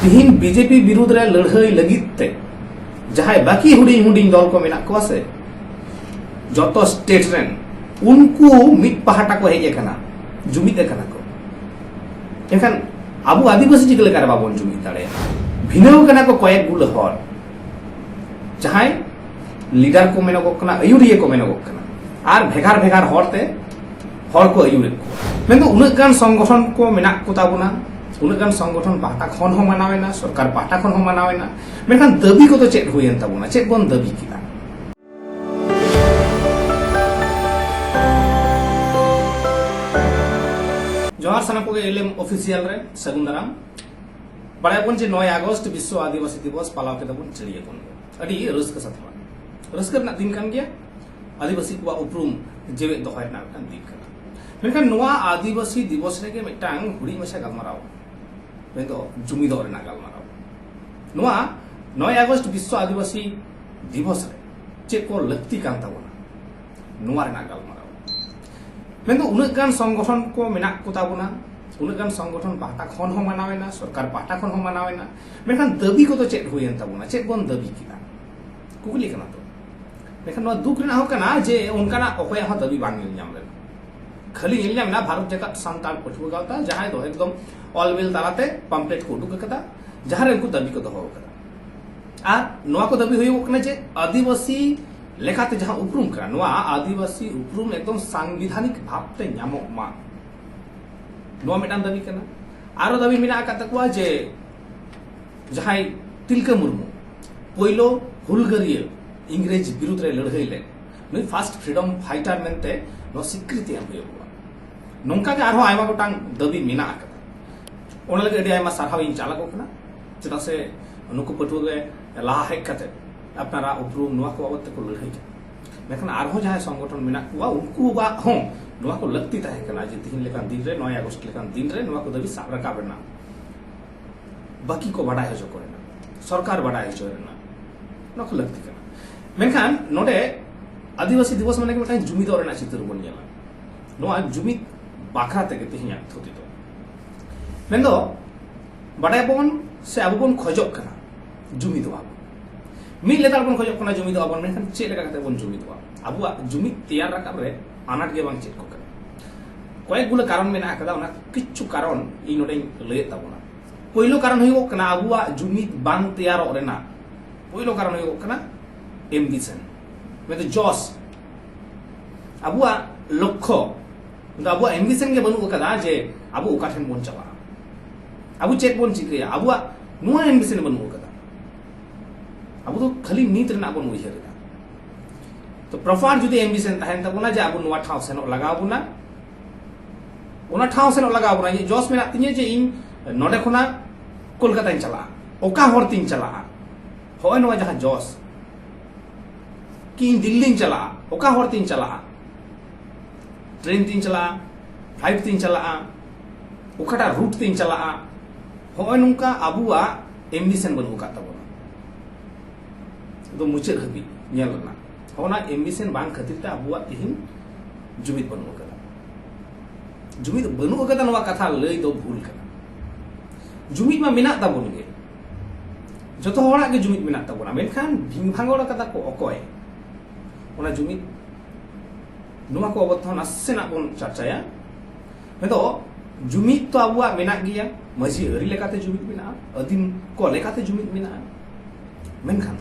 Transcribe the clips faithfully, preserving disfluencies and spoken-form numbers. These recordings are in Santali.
ᱛᱤᱦᱤᱧ ᱵᱤᱡᱮᱯᱤ ᱵᱤᱨᱩᱫᱷ ᱨᱮ ᱞᱟᱹᱲᱦᱟᱹᱭ ᱞᱟᱹᱜᱤᱫ ᱛᱮ ᱡᱟᱦᱟᱸᱭ ᱵᱟᱹᱠᱤ ᱦᱩᱰᱤᱧ ᱦᱩᱰᱤᱧ ᱫᱚᱞ ᱠᱚ ᱢᱮᱱᱟᱜ ᱠᱚᱣᱟ ᱥᱮ, ᱡᱚᱛᱚ ᱥᱴᱮᱴ ᱨᱮᱱ, ᱩᱱᱠᱩ ᱢᱤᱫ ᱯᱟᱦᱴᱟ ᱠᱚ ᱦᱮᱡ ᱟᱠᱟᱱᱟ, ᱡᱩᱢᱤᱫ ᱟᱠᱟᱱᱟ ᱠᱚ᱾ ᱮᱱᱠᱷᱟᱱ ᱟᱵᱚ ᱟᱹᱫᱤᱵᱟᱹᱥᱤ ᱪᱤᱠᱟᱹ ᱞᱮᱠᱟᱨᱮ ᱵᱟᱵᱚᱱ ᱡᱩᱢᱤᱫ ᱫᱟᱲᱮᱭᱟᱜᱼᱟ? ᱵᱷᱤᱱᱟᱹᱣ ᱠᱟᱱᱟ ᱠᱚ ᱠᱚᱭᱮᱠ ᱜᱩᱞᱟᱹ ᱦᱚᱲ, ᱡᱟᱦᱟᱸᱭ ᱞᱤᱰᱟᱨ ᱠᱚ ᱢᱮᱱᱚᱜᱚᱜ ᱠᱟᱱᱟ, ᱟᱹᱭᱩᱨᱤᱭᱟᱹ ᱠᱚ ᱢᱮᱱᱚᱜᱚᱜ ᱠᱟᱱᱟ, ᱟᱨ ᱵᱷᱮᱜᱟᱨ ᱵᱷᱮᱜᱟᱨ ᱦᱚᱲᱛᱮ ᱦᱚᱲ ᱠᱚ ᱟᱹᱭᱩᱨᱮᱫ ᱠᱚᱣᱟ᱾ ᱢᱮᱱᱫᱚ ᱩᱱᱟᱹᱜ ᱜᱟᱱ ᱥᱚᱝᱜᱚᱴᱷᱚᱱ ᱠᱚ ᱢᱮᱱᱟᱜ ᱠᱚ ᱛᱟᱵᱚᱱᱟ, ᱩᱱᱟᱹᱜ ᱜᱟᱱ ᱥᱚᱝᱜᱚᱴᱷᱚᱱ ᱯᱟᱦᱴᱟ ᱠᱷᱚᱱ ᱦᱚᱸ ᱢᱟᱱᱟᱣ ᱮᱱᱟ, ᱥᱚᱨᱠᱟᱨ ᱯᱟᱦᱴᱟ ᱠᱷᱚᱱ ᱦᱚᱸ ᱢᱟᱱᱟᱣ ᱮᱱᱟ, ᱢᱮᱱᱠᱷᱟᱱ ᱫᱟᱹᱵᱤ ᱠᱚᱫᱚ ᱪᱮᱫ ᱦᱩᱭᱮᱱ ᱛᱟᱵᱚᱱᱟ? ᱪᱮᱫ ᱵᱚᱱ ᱫᱟᱹᱵᱤ ᱠᱮᱫᱟ? ᱡᱚᱦᱟᱨ ᱥᱟᱱᱟᱢ ᱠᱚᱜᱮ ᱮᱞ ᱮᱢ ᱚᱯᱷᱤᱥᱤᱭᱟᱞ ᱨᱮ ᱥᱟᱹᱜᱩᱱ ᱫᱟᱨᱟᱢ᱾ ᱵᱟᱲᱟᱭᱟᱵᱚᱱ ᱡᱮ ᱱᱚᱭ ᱟᱜᱚᱥᱴ ᱵᱤᱥᱥᱚ ᱟᱹᱫᱤᱵᱟᱹᱥᱤ ᱫᱤᱵᱚᱥ ᱯᱟᱞᱟᱣ ᱠᱮᱫᱟ ᱵᱚᱱ ᱪᱤᱲᱤᱭᱟᱹ ᱠᱚ᱾ ᱟᱹᱰᱤ ᱨᱟᱹᱥᱠᱟᱹ ᱥᱟᱛᱟᱢ, ᱨᱟᱹᱥᱠᱟᱹ ᱨᱮᱱᱟᱜ ᱫᱤᱱ ᱠᱟᱱ ᱜᱮᱭᱟ᱾ ᱟᱹᱫᱤᱵᱟᱹᱥᱤ ᱠᱚᱣᱟᱜ ᱩᱯᱨᱩᱢ ᱡᱮᱣᱮᱫ ᱫᱚᱦᱚᱭ ᱨᱮᱱᱟᱜ ᱢᱤᱫᱴᱟᱝ ᱫᱤᱱ ᱠᱟᱱᱟ᱾ ᱢᱮᱱᱠᱷᱟᱱ ᱱᱚᱣᱟ ᱟᱹᱫᱤᱵᱟᱹᱥᱤ ᱫᱤᱵᱚᱥ ᱨᱮᱜᱮ ᱢᱤᱫᱴᱟᱝ ᱦᱩᱰᱤᱧ ᱢᱟᱪᱷᱟ ᱜᱟᱞᱢᱟᱨᱟᱣ, ᱢᱮᱱᱫᱚ ᱡᱩᱢᱤᱫᱚᱜ ᱨᱮᱱᱟᱜ ᱜᱟᱞᱢᱟᱨᱟᱣ᱾ ᱱᱚᱣᱟ ᱱᱚᱭ ᱟᱜᱚᱥᱴ ᱵᱤᱥᱥᱚ ᱟᱹᱫᱤᱵᱟᱹᱥᱤ ᱫᱤᱵᱚᱥ ᱨᱮ ᱪᱮᱫ ᱠᱚ ᱞᱟᱹᱠᱛᱤ ᱠᱟᱱ ᱛᱟᱵᱚᱱᱟ, ᱱᱚᱣᱟ ᱨᱮᱱᱟᱜ ᱜᱟᱞᱢᱟᱨᱟᱣ᱾ ᱢᱮᱱᱫᱚ ᱩᱱᱟᱹᱜ ᱜᱟᱱ ᱥᱚᱝᱜᱚᱴᱷᱚᱱ ᱠᱚ ᱢᱮᱱᱟᱜ ᱠᱚ ᱛᱟᱵᱚᱱᱟ, ᱩᱱᱟᱹᱜ ᱜᱟᱱ ᱥᱚᱝᱜᱚᱴᱷᱚᱱ ᱯᱟᱦᱴᱟ ᱠᱷᱚᱱ ᱦᱚᱸ ᱢᱟᱱᱟᱣ ᱮᱱᱟ, ᱥᱚᱨᱠᱟᱨ ᱯᱟᱦᱴᱟ ᱠᱷᱚᱱ ᱦᱚᱸ ᱢᱟᱱᱟᱣ ᱮᱱᱟ, ᱢᱮᱱᱠᱷᱟᱱ ᱫᱟᱹᱵᱤ ᱠᱚᱫᱚ ᱪᱮᱫ ᱦᱩᱭᱮᱱ ᱛᱟᱵᱚᱱᱟ? ᱪᱮᱫ ᱵᱚᱱ ᱫᱟᱹᱵᱤ ᱠᱮᱫᱟ? ᱠᱩᱠᱞᱤ ᱠᱟᱱᱟ ᱛᱚ᱾ ᱢᱮᱱᱠᱷᱟᱱ ᱱᱚᱣᱟ ᱫᱩᱠ ᱨᱮᱱᱟᱜ ᱦᱚᱸ ᱠᱟᱱᱟ ᱡᱮ ᱚᱱᱠᱟᱱᱟᱜ ᱚᱠᱚᱭᱟᱜ ᱦᱚᱸ ᱫᱟᱹᱵᱤ ᱵᱟᱝ ᱧᱮᱞ ᱧᱟᱢ ᱞᱮᱱᱟ᱾ ᱠᱷᱟᱹᱞᱤ ᱧᱮᱞ ᱧᱟᱢ ᱮᱱᱟ ᱵᱷᱟᱨᱚᱛ ᱡᱟᱠᱟᱛ ᱥᱟᱱᱛᱟᱲ ᱯᱟᱹᱴᱷᱩᱣᱟᱹ ᱜᱟᱶᱛᱟ, ᱡᱟᱦᱟᱸᱭ ᱫᱚ ᱮᱠᱫᱚᱢ ᱚᱞ ᱵᱤᱞ ᱛᱟᱞᱟᱛᱮ ᱯᱟᱢᱯᱞᱮᱴ ᱠᱚ ᱩᱰᱩᱠ ᱟᱠᱟᱫᱟ, ᱡᱟᱦᱟᱸ ᱨᱮ ᱩᱱᱠᱩ ᱫᱟᱹᱵᱤ ᱠᱚ ᱫᱚᱦᱚ ᱟᱠᱟᱫᱟ᱾ ᱟᱨ ᱱᱚᱣᱟ ᱠᱚ ᱫᱟᱹᱵᱤ ᱦᱩᱭᱩᱜᱚᱜ ᱠᱟᱱᱟ ᱡᱮ ᱟᱹᱫᱤᱵᱟᱹᱥᱤ ᱞᱮᱠᱟᱛᱮ ᱡᱟᱦᱟᱸ ᱩᱯᱨᱩᱢ ᱠᱟᱱᱟ, ᱱᱚᱣᱟ ᱟᱹᱫᱤᱵᱟᱹᱥᱤ ᱩᱯᱨᱩᱢ ᱮᱠᱫᱚᱢ ᱥᱟᱝᱵᱤᱫᱷᱟᱱᱤᱠ ᱵᱷᱟᱵᱽ ᱛᱮ ᱧᱟᱢᱚᱜ ᱢᱟ, ᱱᱚᱣᱟ ᱢᱤᱫᱴᱟᱝ ᱫᱟᱹᱵᱤ ᱠᱟᱱᱟ᱾ ᱟᱨᱚ ᱫᱟᱹᱵᱤ ᱢᱮᱱᱟᱜ ᱟᱠᱟᱫ ᱛᱟᱠᱚᱣᱟ ᱡᱮ ᱡᱟᱦᱟᱸᱭ ᱛᱤᱞᱠᱟᱹ ᱢᱩᱨᱢᱩ ᱯᱳᱭᱞᱳ ᱦᱩᱞᱜᱟᱹᱨᱤᱭᱟᱹ ᱤᱝᱨᱮᱡᱽ ᱵᱤᱨᱩᱫᱽ ᱨᱮ ᱞᱟᱹᱲᱦᱟᱹᱭ ᱞᱮᱫ, ᱱᱩᱭ ᱯᱷᱟᱥᱴ ᱯᱷᱨᱤᱰᱚᱢ ᱯᱷᱟᱭᱴᱟᱨ ᱢᱮᱱᱛᱮ ᱱᱚᱣᱟ ᱥᱤᱠᱨᱤᱛᱤ ᱮᱢ ᱦᱩᱭᱩᱜᱼᱟ᱾ ᱱᱚᱝᱠᱟ ᱜᱮ ᱟᱨᱦᱚᱸ ᱟᱭᱢᱟ ᱜᱚᱴᱟᱝ ᱫᱟᱹᱵᱤ ᱢᱮᱱᱟᱜ ᱟᱠᱟᱫᱟ᱾ ᱚᱱᱟ ᱞᱟᱹᱜᱤᱫ ᱟᱹᱰᱤ ᱟᱭᱢᱟ ᱥᱟᱨᱦᱟᱣ ᱤᱧ ᱪᱟᱞ ᱟᱠᱚ ᱠᱟᱱᱟ, ᱪᱮᱫᱟᱜ ᱥᱮ ᱱᱩᱠᱩ ᱯᱟᱹᱴᱷᱩᱣᱟᱹ ᱜᱮ ᱞᱟᱦᱟ ᱦᱮᱡ ᱠᱟᱛᱮ ᱟᱯᱱᱟᱨᱟᱜ ᱩᱯᱨᱩᱢ ᱱᱚᱣᱟ ᱠᱚ ᱵᱟᱵᱚᱫ ᱛᱮᱠᱚ ᱞᱟᱹᱲᱦᱟᱹᱭ ᱠᱟᱱᱟ᱾ ᱢᱮᱱᱠᱷᱟᱱ ᱟᱨᱦᱚᱸ ᱡᱟᱦᱟᱸᱭ ᱥᱚᱝᱜᱚᱴᱷᱚᱱ ᱢᱮᱱᱟᱜ ᱠᱚᱣᱟ, ᱩᱱᱠᱩᱣᱟᱜ ᱦᱚᱸ ᱱᱚᱣᱟ ᱠᱚ ᱞᱟᱹᱠᱛᱤ ᱛᱟᱦᱮᱸ ᱠᱟᱱᱟ ᱡᱮ ᱛᱤᱦᱤᱧ ᱞᱮᱠᱟᱱ ᱫᱤᱱ ᱨᱮ, ᱱᱚᱭ ᱟᱜᱚᱥᱴ ᱞᱮᱠᱟᱱ ᱫᱤᱱ ᱨᱮ ᱱᱚᱣᱟ ᱠᱚ ᱫᱟᱹᱵᱤ ᱥᱟᱵ ᱨᱟᱠᱟᱵ ᱨᱮᱱᱟᱜ, ᱵᱟᱹᱠᱤ ᱠᱚ ᱵᱟᱰᱟᱭ ᱦᱚᱪᱚ ᱠᱚ ᱨᱮᱱᱟᱜ, ᱥᱚᱨᱠᱟᱨ ᱵᱟᱰᱟᱭ ᱦᱚᱪᱚ ᱨᱮᱱᱟᱜ, ᱱᱚᱣᱟ ᱠᱚ ᱞᱟᱹᱠᱛᱤ ᱠᱟᱱᱟ᱾ ᱢᱮᱱᱠᱷᱟᱱ ᱱᱚᱰᱮ ᱟᱹᱫᱤᱵᱟᱹᱥᱤ ᱫᱤᱵᱚᱥ ᱢᱟᱱᱮ ᱜᱮ ᱢᱤᱫᱴᱟᱝ ᱡᱩᱢᱤᱫᱚᱜ ᱨᱮᱱᱟᱜ ᱪᱤᱛᱟᱹᱨ ᱵᱚᱱ ᱧᱮᱞᱟ᱾ ᱱᱚᱣᱟ ᱡᱩᱢᱤᱫ ᱵᱟᱠᱷᱨᱟ ᱛᱮᱜᱮ ᱛᱮᱦᱮᱧᱟᱜ ᱛᱷᱩᱛᱤ ᱫᱚ᱾ ᱢᱮᱱᱫᱚ ᱵᱟᱰᱟᱭᱟᱵᱚᱱ ᱥᱮ ᱟᱵᱚ ᱵᱚᱱ ᱠᱷᱚᱡᱚᱜ ᱠᱟᱱᱟ ᱡᱩᱢᱤᱫᱚᱜᱼᱟ ᱵᱚᱱ, ᱢᱤᱫ ᱞᱮᱛᱟᱲ ᱵᱚᱱ ᱠᱷᱚᱡᱚᱜ ᱠᱟᱱᱟ ᱡᱩᱢᱤᱫᱚᱜᱼᱟ ᱵᱚᱱ, ᱢᱮᱱᱠᱷᱟᱱ ᱪᱮᱫ ᱞᱮᱠᱟ ᱠᱟᱛᱮ ᱵᱚᱱ ᱡᱩᱢᱤᱫᱚᱜᱼᱟ? ᱟᱵᱚᱣᱟᱜ ᱡᱩᱢᱤᱫ ᱛᱮᱭᱟᱨ ᱨᱟᱠᱟᱵ ᱨᱮ ᱟᱱᱟᱴ ᱜᱮ ᱵᱟᱝ ᱪᱮᱫ ᱠᱚ ᱠᱟᱱᱟ? ᱠᱚᱭᱮᱠ ᱜᱩᱞᱟ ᱠᱟᱨᱚᱱ ᱢᱮᱱᱟᱜ ᱟᱠᱟᱫᱟ, ᱚᱱᱟ ᱠᱤᱪᱷᱩ ᱠᱟᱨᱚᱱ ᱤᱧ ᱱᱚᱰᱮᱧ ᱞᱟᱹᱭᱮᱫ ᱛᱟᱵᱚᱱᱟ᱾ ᱯᱳᱭᱞᱳ ᱠᱟᱨᱚᱱ ᱦᱩᱭᱩᱜᱚᱜ ᱠᱟᱱᱟ ᱟᱵᱚᱣᱟᱜ ᱡᱩᱢᱤᱫ ᱵᱟᱝ ᱛᱮᱭᱟᱨᱚᱜ ᱨᱮᱱᱟᱜ ᱯᱳᱭᱞᱳ ᱠᱟᱨᱚᱱ ᱦᱩᱭᱩᱜᱚᱜ ᱠᱟᱱᱟ ᱮᱢᱵᱤᱥᱮᱱ, ᱢᱮᱱᱫᱚ ᱡᱚᱥ᱾ ᱟᱵᱚᱣᱟᱜ ᱞᱚᱠᱠᱷᱚ, ᱢᱮᱱᱫᱚ ᱟᱵᱚᱣᱟᱜ ᱮᱢᱵᱤᱥᱮᱱ ᱜᱮ ᱵᱟᱹᱱᱩᱜ ᱟᱠᱟᱫᱟ ᱡᱮ ᱟᱵᱚ ᱚᱠᱟ ᱴᱷᱮᱱ ᱵᱚᱱ ᱪᱟᱞᱟᱜᱼᱟ, ᱟᱵᱚ ᱪᱮᱫ ᱵᱚᱱ ᱪᱤᱠᱟᱹᱭᱟ, ᱟᱵᱚᱣᱟᱜ ᱱᱚᱣᱟ ᱮᱢᱵᱤᱥᱮᱱ ᱵᱟᱹᱱᱩᱜ ᱟᱠᱟᱫᱟ᱾ ᱟᱵᱚ ᱫᱚ ᱠᱷᱟᱹᱞᱤ ᱱᱤᱛ ᱨᱮᱱᱟᱜ ᱵᱚᱱ ᱩᱭᱦᱟᱹᱨ ᱮᱫᱟ᱾ ᱛᱚ ᱯᱨᱚᱯᱟᱨ ᱡᱩᱫᱤ ᱮᱢᱵᱤᱥᱮᱱ ᱛᱟᱦᱮᱱ ᱛᱟᱵᱚᱱᱟ ᱡᱮ ᱟᱵᱚ ᱱᱚᱣᱟ ᱴᱷᱟᱶ ᱥᱮᱱᱚᱜ ᱞᱟᱜᱟᱣ ᱵᱚᱱᱟ, ᱚᱱᱟ ᱴᱷᱟᱶ ᱥᱮᱱᱚᱜ ᱞᱟᱜᱟᱣ ᱵᱚᱱᱟ, ᱤᱧᱟᱹᱜ ᱡᱚᱥ ᱢᱮᱱᱟᱜ ᱛᱤᱧᱟᱹ ᱡᱮ ᱤᱧ ᱱᱚᱰᱮ ᱠᱷᱚᱱᱟᱜ ᱠᱳᱞᱠᱟᱛᱟᱧ ᱪᱟᱞᱟᱜᱼᱟ, ᱚᱠᱟ ᱦᱚᱨ ᱛᱤᱧ ᱪᱟᱞᱟᱜᱼᱟ, ᱦᱚᱸᱜᱼᱚᱭ ᱱᱚᱣᱟ ᱡᱟᱦᱟᱸ ᱡᱚᱥ, ᱠᱤ ᱤᱧ ᱫᱤᱞᱞᱤᱧ ᱪᱟᱞᱟᱜᱼᱟ, ᱚᱠᱟ ᱦᱚᱨ ᱛᱤᱧ ᱪᱟᱞᱟᱜᱼᱟ, ᱴᱨᱮᱱ ᱛᱤᱧ ᱪᱟᱞᱟᱜᱼᱟ, ᱯᱷᱞᱟᱭᱤᱴ ᱛᱤᱧ ᱪᱟᱞᱟᱜᱼᱟ, ᱚᱠᱟᱴᱟᱜ ᱨᱩᱴ ᱛᱤᱧ ᱪᱟᱞᱟᱜᱼᱟ, ᱦᱚᱸᱜᱼᱚᱭ ᱱᱚᱝᱠᱟ ᱟᱵᱚᱣᱟᱜ ᱮᱢᱵᱤᱥᱮᱱ ᱵᱟᱹᱱᱩᱜ ᱟᱠᱟᱫ ᱛᱟᱵᱚᱱᱟ᱾ ᱫᱚ ᱢᱩᱪᱟᱹᱫ ᱦᱟᱹᱵᱤᱡ ᱧᱮᱞ ᱨᱮᱱᱟᱜ, ᱦᱚᱸᱜᱼᱚ ᱱᱟ ᱮᱢᱵᱤᱥᱮᱱ ᱵᱟᱝ ᱠᱷᱟᱹᱛᱤᱨ ᱛᱮ ᱟᱵᱚᱣᱟᱜ ᱛᱤᱦᱤᱧ ᱡᱩᱢᱤᱫ ᱵᱟᱹᱱᱩᱜ ᱟᱠᱟᱫᱟ᱾ ᱡᱩᱢᱤᱫ ᱵᱟᱹᱱᱩᱜ ᱟᱠᱟᱫᱟ ᱱᱚᱣᱟ ᱠᱟᱛᱷᱟ ᱞᱟᱹᱭ ᱫᱚ ᱵᱷᱩᱞ ᱠᱟᱱᱟ᱾ ᱡᱩᱢᱤᱫ ᱢᱟ ᱢᱮᱱᱟᱜ ᱛᱟᱵᱚᱱ ᱜᱮ, ᱡᱚᱛᱚ ᱦᱚᱲᱟᱜ ᱜᱮ ᱡᱩᱢᱤᱫ ᱢᱮᱱᱟᱜ ᱛᱟᱵᱚᱱᱟ, ᱢᱮᱱᱠᱷᱟᱱ ᱵᱷᱤᱝ ᱵᱷᱟᱝᱜᱚᱲ ᱟᱠᱟᱫᱟ ᱠᱚ ᱚᱠᱚᱭ? ᱚᱱᱟ ᱡᱩᱢᱤᱫ, ᱱᱚᱣᱟ ᱠᱚ ᱵᱟᱵᱚᱫ ᱦᱚᱸ ᱱᱟᱥᱮᱱᱟᱜ ᱵᱚᱱ ᱪᱟᱨᱪᱟᱭᱟ᱾ ᱢᱮᱱᱫᱚ ᱡᱩᱢᱤᱫ ᱛᱚ ᱟᱵᱚᱣᱟᱜ ᱢᱮᱱᱟᱜ ᱜᱮᱭᱟ, ᱢᱟᱹᱡᱷᱤ ᱟᱹᱨᱤ ᱞᱮᱠᱟᱛᱮ ᱡᱩᱢᱤᱫ ᱢᱮᱱᱟᱜᱼᱟ, ᱟᱹᱫᱤᱢ ᱠᱚ ᱞᱮᱠᱟᱛᱮ ᱡᱩᱢᱤᱫ ᱢᱮᱱᱟᱜᱼᱟ, ᱢᱮᱱᱠᱷᱟᱱ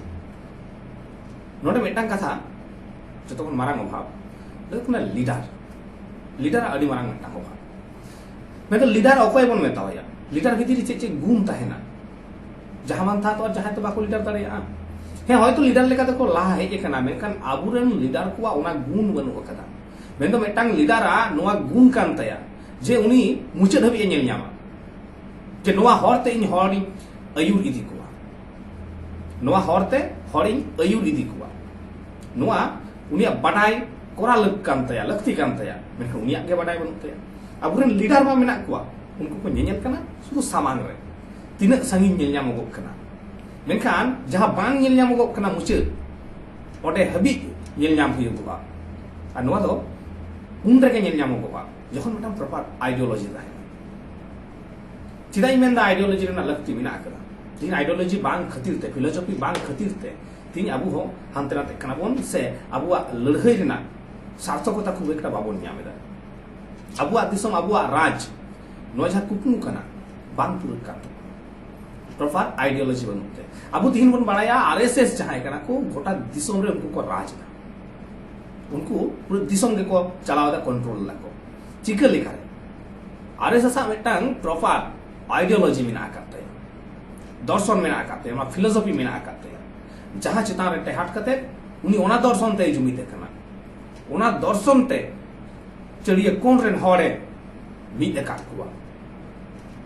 ᱱᱚᱰᱮ ᱢᱤᱫᱴᱟᱝ ᱠᱟᱛᱷᱟ ᱡᱚᱛᱚ ᱠᱷᱚᱱ ᱢᱟᱨᱟᱝ ᱚᱵᱷᱟᱵᱽ ᱫᱚ ᱦᱩᱭᱩᱜ ᱠᱟᱱᱟ ᱞᱤᱰᱟᱨ᱾ ᱞᱤᱰᱟᱨᱟᱜ ᱟᱹᱰᱤ ᱢᱟᱨᱟᱝ ᱢᱤᱫᱴᱟᱝ ᱚᱵᱷᱟᱵᱽ᱾ ᱢᱮᱱᱠᱷᱟᱱ ᱞᱤᱰᱟᱨ ᱚᱠᱚᱭ ᱵᱚᱱ ᱢᱮᱛᱟᱣᱟᱭᱟ? ᱞᱤᱰᱟᱨ ᱵᱷᱤᱛᱤᱨ ᱨᱮ ᱪᱮᱫ ᱪᱮᱫ ᱜᱩᱱ ᱛᱟᱦᱮᱱᱟ? ᱡᱟᱦᱟᱸ ᱢᱟᱱ ᱛᱷᱟ ᱛᱚ ᱟᱨ ᱡᱟᱦᱟᱸᱭ ᱛᱚ ᱵᱟᱠᱚ ᱞᱤᱰᱟᱨ ᱫᱟᱲᱮᱭᱟᱜᱼᱟ᱾ ᱦᱮᱸ, ᱦᱚᱭᱛᱚ ᱞᱤᱰᱟᱨ ᱞᱮᱠᱟ ᱛᱮᱠᱚ ᱞᱟᱦᱟ ᱦᱮᱡ ᱟᱠᱟᱱᱟ, ᱢᱮᱱᱠᱷᱟᱱ ᱟᱵᱚᱨᱮᱱ ᱞᱤᱰᱟᱨ ᱠᱚᱣᱟᱜ ᱚᱱᱟ ᱜᱩᱱ ᱵᱟᱹᱱᱩᱜ ᱟᱠᱟᱫᱟ᱾ ᱢᱮᱱᱫᱚ ᱢᱤᱫᱴᱟᱝ ᱞᱤᱰᱟᱨᱟᱜ ᱱᱚᱣᱟ ᱜᱩᱱ ᱠᱟᱱ ᱛᱟᱭᱟ ᱡᱮ ᱩᱱᱤ ᱢᱩᱪᱟᱹᱫ ᱦᱟᱹᱵᱤᱡ ᱮ ᱧᱮᱞ ᱧᱟᱢᱟ, ᱡᱮ ᱱᱚᱣᱟ ᱦᱚᱨ ᱛᱮ ᱤᱧ ᱦᱚᱲᱤᱧ ᱟᱹᱭᱩᱨ ᱤᱫᱤ ᱠᱚᱣᱟ, ᱱᱚᱣᱟ ᱦᱚᱨ ᱛᱮ ᱦᱚᱲᱤᱧ ᱟᱹᱭᱩᱨ ᱤᱫᱤ ᱠᱚᱣᱟ, ᱱᱚᱣᱟ ᱩᱱᱤᱭᱟᱜ ᱵᱟᱰᱟᱭ ᱠᱚᱨᱟᱣ ᱞᱟᱹᱠ ᱠᱟᱱ ᱛᱟᱭᱟ, ᱞᱟᱹᱠᱛᱤ ᱠᱟᱱ ᱛᱟᱭᱟ, ᱢᱮᱱᱠᱷᱟᱱ ᱩᱱᱤᱭᱟᱜ ᱜᱮ ᱵᱟᱰᱟᱭ ᱵᱟᱹᱱᱩᱜ ᱛᱟᱭᱟ᱾ ᱟᱵᱚᱨᱮᱱ ᱞᱤᱰᱟᱨ ᱢᱟ ᱢᱮᱱᱟᱜ ᱠᱚᱣᱟ, ᱩᱱᱠᱩ ᱠᱚ ᱧᱮᱧᱮᱞ ᱠᱟᱱᱟ ᱥᱩᱫᱷᱩ ᱥᱟᱢᱟᱝ ᱨᱮ, ᱛᱤᱱᱟᱹᱜ ᱥᱟᱺᱜᱤᱧ ᱧᱮᱞ ᱧᱟᱢᱚᱜᱚᱜ ᱠᱟᱱᱟ, ᱢᱮᱱᱠᱷᱟᱱ ᱡᱟᱦᱟᱸ ᱵᱟᱝ ᱧᱮᱞ ᱧᱟᱢᱚᱜᱚᱜ ᱠᱟᱱᱟ ᱢᱩᱪᱟᱹᱫ, ᱚᱸᱰᱮ ᱦᱟᱹᱵᱤᱡ ᱧᱮᱞ ᱧᱟᱢ ᱦᱩᱭᱩᱜᱚᱜᱼᱟ᱾ ᱟᱨ ᱱᱚᱣᱟ ᱫᱚ ᱩᱱ ᱨᱮᱜᱮ ᱧᱮᱞ ᱧᱟᱢᱚᱜᱚᱜᱼᱟ ᱡᱚᱠᱷᱚᱱ ᱢᱤᱫᱴᱟᱝ ᱯᱨᱚᱯᱟᱨ ᱟᱭᱰᱤᱭᱳᱞᱚᱡᱤ ᱛᱟᱦᱮᱱᱟ᱾ ᱪᱮᱫᱟᱜ ᱤᱧ ᱢᱮᱱᱫᱟ ideology ᱨᱮᱱᱟᱜ ᱞᱟᱹᱠᱛᱤ ᱢᱮᱱᱟᱜ ᱟᱠᱟᱫᱟ? ᱛᱮᱦᱮᱧ ideology ᱵᱟᱝ ᱠᱷᱟᱹᱛᱤᱨ ᱛᱮ, philosophy ᱵᱟᱝ ᱠᱷᱟᱹᱛᱤᱨ ᱛᱮ ᱛᱮᱦᱮᱧ ᱟᱵᱚ ᱦᱚᱸ ᱦᱟᱱᱛᱮ ᱱᱟᱛᱮᱜ ᱠᱟᱱᱟ ᱵᱚᱱ, ᱥᱮ ᱟᱵᱚᱣᱟᱜ ᱞᱟᱹᱲᱦᱟᱹᱭ ᱨᱮᱱᱟᱜ ᱥᱟᱨᱛᱷᱚᱠᱚᱛᱟ ᱠᱷᱩᱵ ᱮᱠᱴᱟ ᱵᱟᱵᱚᱱ ᱧᱟᱢ ᱮᱫᱟ᱾ ᱟᱵᱚᱣᱟᱜ ᱫᱤᱥᱚᱢ, ᱟᱵᱚᱣᱟᱜ ᱨᱟᱡᱽ, ᱱᱚᱣᱟ ᱡᱟᱦᱟᱸ ᱠᱩᱠᱢᱩ ᱠᱟᱱᱟ, ᱵᱟᱝ ᱯᱩᱨᱟᱹᱜ ᱠᱟᱱ ᱛᱟᱵᱚᱱᱟ᱾ Proper ideology ᱵᱟᱹᱱᱩᱜ ᱛᱮ᱾ ᱟᱵᱚ ᱛᱮᱦᱮᱧ ᱵᱚᱱ ᱵᱟᱲᱟᱭᱟ, RSS ᱡᱟᱦᱟᱸᱭ ᱠᱟᱱᱟ ᱠᱚ, ᱜᱚᱴᱟ ᱫᱤᱥᱚᱢ ᱨᱮ ᱩᱱᱠᱩ ᱠᱚ ᱨᱟᱡᱽ ᱮᱫᱟ᱾ ᱩᱱᱠᱩ ᱯᱩᱨᱟᱹ ᱫᱤᱥᱚᱢ ᱜᱮᱠᱚ ᱪᱟᱞᱟᱣ ᱮᱫᱟ, control ᱮᱫᱟ ᱠᱚ᱾ ᱪᱤᱠᱟᱹ ᱞᱮᱠᱟᱨᱮ? RSS ᱟᱜ ᱢᱤᱫᱴᱟᱝ proper ideology ᱢᱮᱱᱟᱜ ᱟᱠᱟᱫ ᱛᱟᱭᱟ, ᱫᱚᱨᱥᱚᱱ ᱢᱮᱱᱟᱜ ᱟᱠᱟᱫ ᱛᱟᱭᱟ, ᱚᱱᱟ philosophy ᱢᱮᱱᱟᱜ ᱟᱠᱟᱫ ᱛᱟᱭᱟ, ᱡᱟᱦᱟᱸ ᱪᱮᱛᱟᱱ ᱨᱮ ᱴᱮᱦᱟᱴ ᱠᱟᱛᱮ ᱩᱱᱤ ᱚᱱᱟ ᱫᱚᱨᱥᱚᱱ ᱛᱮᱭ ᱡᱩᱢᱤᱫ ᱟᱠᱟᱱᱟ᱾ ᱚᱱᱟ ᱫᱚᱨᱥᱚᱱ ᱛᱮ ᱪᱟᱹᱲᱤᱭᱟᱹ ᱠᱚᱬ ᱨᱮᱱ ᱦᱚᱲᱮ ᱢᱤᱫ ᱟᱠᱟᱫ ᱠᱚᱣᱟ,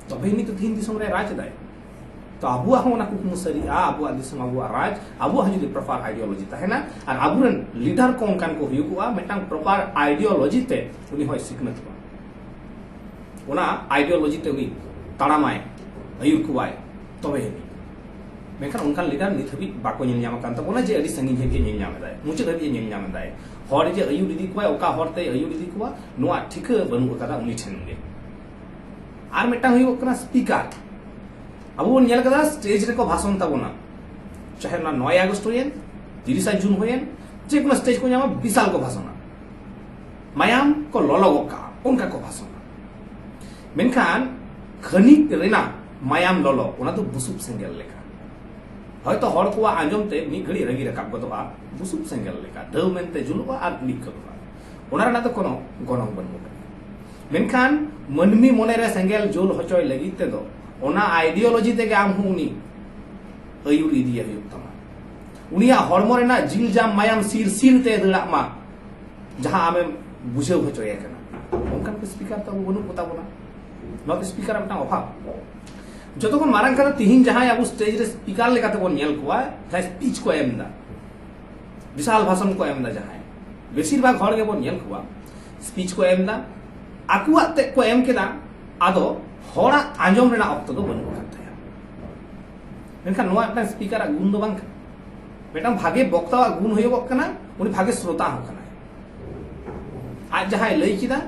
ᱛᱚᱵᱮ ᱱᱤᱛ ᱛᱮᱦᱮᱧ ᱫᱤᱥᱚᱢ ᱨᱮ ᱨᱟᱡᱽ ᱮᱫᱟᱭ᱾ ᱛᱚ ᱟᱵᱚᱣᱟᱜ ᱦᱚᱸ ᱚᱱᱟ ᱠᱩᱠᱢᱩ ᱥᱟᱹᱨᱤᱜᱼᱟ, ᱟᱵᱚᱣᱟᱜ ᱫᱤᱥᱚᱢ, ᱟᱵᱚᱣᱟᱜ ᱨᱟᱡᱽ, ᱟᱵᱚᱣᱟᱜ ᱦᱚᱸ ᱡᱩᱫᱤ proper ideology ᱛᱟᱦᱮᱱᱟ ᱟᱨ ᱟᱵᱚᱨᱮᱱ leader ᱠᱚ ᱚᱱᱠᱟᱱ ᱠᱚ ᱦᱩᱭᱩᱜᱚᱜᱼᱟ, ᱢᱤᱫᱴᱟᱝ proper ideology ᱛᱮ ᱩᱱᱤ ᱦᱚᱸᱭ ᱥᱤᱠᱷᱱᱟᱹᱛᱚᱜᱼᱟ, ᱚᱱᱟ ideology ᱛᱮ ᱩᱱᱤ ᱛᱟᱲᱟᱢᱟᱭ, ᱟᱹᱭᱩᱨ ᱠᱚᱣᱟᱭ, ᱛᱚᱵᱮ ᱟᱹᱱᱤᱡ᱾ ᱢᱮᱱᱠᱷᱟᱱ ᱚᱱᱠᱟᱱ leader ᱱᱤᱛ ᱦᱟᱹᱵᱤᱡ ᱵᱟᱠᱚ ᱧᱮᱞ ᱧᱟᱢ ᱟᱠᱟᱱ ᱛᱟᱵᱚᱱᱟ, ᱡᱮ ᱟᱹᱰᱤ ᱥᱟᱺᱜᱤᱧ ᱦᱟᱹᱵᱤᱡ ᱮ ᱧᱮᱞ ᱧᱟᱢ ᱮᱫᱟᱭ, ᱢᱩᱪᱟᱹᱫ ᱦᱟᱹᱵᱤᱡ ᱮ ᱧᱮᱞ ᱧᱟᱢ ᱮᱫᱟᱭ, ᱦᱚᱲ ᱡᱮ ᱟᱹᱭᱩᱨ ᱤᱫᱤ ᱠᱚᱣᱟᱭ, ᱚᱠᱟ ᱦᱚᱨ ᱛᱮᱭ ᱟᱹᱭᱩᱨ ᱤᱫᱤ ᱠᱚᱣᱟ, ᱱᱚᱣᱟ ᱴᱷᱤᱠᱟᱹ ᱵᱟᱹᱱᱩᱜ ᱟᱠᱟᱫᱟ ᱩᱱᱤ ᱴᱷᱮᱱ ᱜᱮ᱾ ᱟᱨ ᱢᱤᱫᱴᱟᱝ ᱦᱩᱭᱩᱜ ᱠᱟᱱᱟ speaker᱾ ᱟᱵᱚ ᱵᱚᱱ ᱧᱮᱞ ᱠᱟᱫᱟ stage ᱨᱮᱠᱚ ᱵᱷᱟᱥᱚᱱ ᱛᱟᱵᱚᱱᱟ, ᱪᱟᱦᱮ ᱚᱱᱟ ᱱᱚᱭ ᱟᱜᱚᱥᱴ ᱦᱩᱭᱮᱱ, ᱛᱤᱨᱤᱥᱟ ᱡᱩᱱ ᱦᱩᱭᱮᱱ, ᱡᱮ ᱠᱳᱱᱳ stage ᱠᱚ ᱧᱟᱢᱟ, ᱵᱤᱥᱟᱞ ᱠᱚ ᱵᱷᱟᱥᱚᱱᱟ, ᱢᱟᱭᱟᱢ ᱠᱚ ᱞᱚᱞᱚ ᱜᱚᱫ ᱠᱟᱜᱼᱟ, ᱚᱱᱠᱟ ᱠᱚ ᱵᱷᱟᱥᱚᱱᱟ᱾ ᱢᱮᱱᱠᱷᱟᱱ ᱠᱷᱟᱹᱱᱤᱠ ᱨᱮᱱᱟᱜ ᱢᱟᱭᱟᱢ ᱞᱚᱞᱚ, ᱚᱱᱟ ᱫᱚ ᱵᱩᱥᱩᱵ ᱥᱮᱸᱜᱮᱞ ᱞᱮᱠᱟ᱾ ᱦᱚᱭᱛᱚ ᱦᱚᱲ ᱠᱚᱣᱟᱜ ᱟᱸᱡᱚᱢ ᱛᱮ ᱢᱤᱫ ᱜᱷᱟᱹᱲᱤᱡ ᱨᱟᱹᱜᱤ ᱨᱟᱠᱟᱵ ᱜᱚᱫᱚᱜᱼᱟ, ᱵᱩᱥᱩᱵ ᱥᱮᱸᱜᱮᱞ ᱞᱮᱠᱟ ᱫᱟᱹᱣ ᱢᱮᱱᱛᱮ ᱡᱩᱞᱩᱜᱼᱟ ᱟᱨ ᱤᱲᱤᱡ ᱜᱚᱫᱚᱜᱼᱟ, ᱚᱱᱟ ᱨᱮᱱᱟᱜ ᱫᱚ ᱠᱳᱱᱳ ᱜᱚᱱᱚᱝ ᱵᱟᱹᱱᱩᱜ ᱟᱠᱟᱫᱟ᱾ ᱢᱮᱱᱠᱷᱟᱱ ᱢᱟᱹᱱᱢᱤ ᱢᱚᱱᱮᱨᱮ ᱥᱮᱸᱜᱮᱞ ᱡᱩᱞ ᱦᱚᱪᱚᱭ ᱞᱟᱹᱜᱤᱫ ᱛᱮᱫᱚ ᱚᱱᱟ ideology ᱛᱮᱜᱮ ᱟᱢ ᱦᱚᱸ ᱩᱱᱤ ᱟᱹᱭᱩᱨ ᱤᱫᱤᱭᱮ ᱦᱩᱭᱩᱜ ᱛᱟᱢᱟ᱾ ᱩᱱᱤᱭᱟᱜ ᱦᱚᱲᱢᱚ ᱨᱮᱱᱟᱜ ᱡᱤᱞ ᱡᱟᱝ ᱢᱟᱭᱟᱢ ᱥᱤᱨ ᱥᱤᱨ ᱛᱮ ᱫᱟᱹᱲᱟᱜ ᱢᱟ, ᱡᱟᱦᱟᱸ ᱟᱢᱮᱢ ᱵᱩᱡᱷᱟᱹᱣ ᱦᱚᱪᱚᱭᱮ ᱠᱟᱱᱟ᱾ ᱚᱱᱠᱟᱱ ᱠᱚ speaker ᱛᱟᱵᱚ ᱵᱟᱹᱱᱩᱜ ᱠᱚᱛᱟ ᱵᱚᱱᱟ᱾ ᱱᱚᱣᱟ ᱫᱚ speaker ᱟᱜ ᱢᱤᱫᱴᱟᱝ ᱚᱵᱷᱟᱵᱽ᱾ ᱡᱚᱛᱚ ᱠᱷᱚᱱ ᱢᱟᱨᱟᱝ ᱠᱟᱛᱷᱟ, ᱛᱤᱦᱤᱧ ᱡᱟᱦᱟᱸᱭ ᱟᱵᱚ stage ᱨᱮ speaker ᱞᱮᱠᱟᱛᱮ ᱵᱚᱱ ᱧᱮᱞ ᱠᱚᱣᱟ, ᱡᱟᱦᱟᱸᱭ speech ᱠᱚ ᱮᱢ ᱮᱫᱟ, ᱵᱤᱥᱟᱞ ᱵᱷᱟᱥᱚᱱ ᱠᱚ ᱮᱢ ᱮᱫᱟ, ᱡᱟᱦᱟᱸᱭ, ᱵᱮᱥᱤᱨ ᱵᱷᱟᱜᱽ ᱦᱚᱲ ᱜᱮᱵᱚᱱ ᱧᱮᱞ ᱠᱚᱣᱟ speech ᱠᱚ ᱮᱢ ᱮᱫᱟ, ᱟᱠᱚᱣᱟᱜ ᱛᱮᱫ ᱠᱚ ᱮᱢ ᱠᱮᱫᱟ, ᱟᱫᱚ ᱦᱚᱲᱟᱜ ᱟᱸᱡᱚᱢ ᱨᱮᱱᱟᱜ ᱚᱠᱛᱚ ᱫᱚ ᱵᱟᱹᱱᱩᱜ ᱟᱠᱟᱫ ᱛᱟᱭᱟ᱾ ᱢᱮᱱᱠᱷᱟᱱ ᱱᱚᱣᱟ ᱢᱤᱫᱴᱟᱝ speaker ᱟᱜ ᱜᱩᱱ ᱫᱚ ᱵᱟᱝ ᱠᱟᱱᱟ᱾ ᱢᱤᱫᱴᱟᱝ ᱵᱷᱟᱜᱮ ᱵᱚᱠᱛᱟᱣᱟᱜ ᱜᱩᱱ ᱦᱩᱭᱩᱜᱚᱜ ᱠᱟᱱᱟ, ᱩᱱᱤ ᱵᱷᱟᱜᱮ ᱥᱨᱳᱛᱟ ᱦᱚᱸ ᱠᱟᱱᱟᱭ᱾ ᱟᱡ ᱡᱟᱦᱟᱸᱭ ᱞᱟᱹᱭ ᱠᱮᱫᱟ,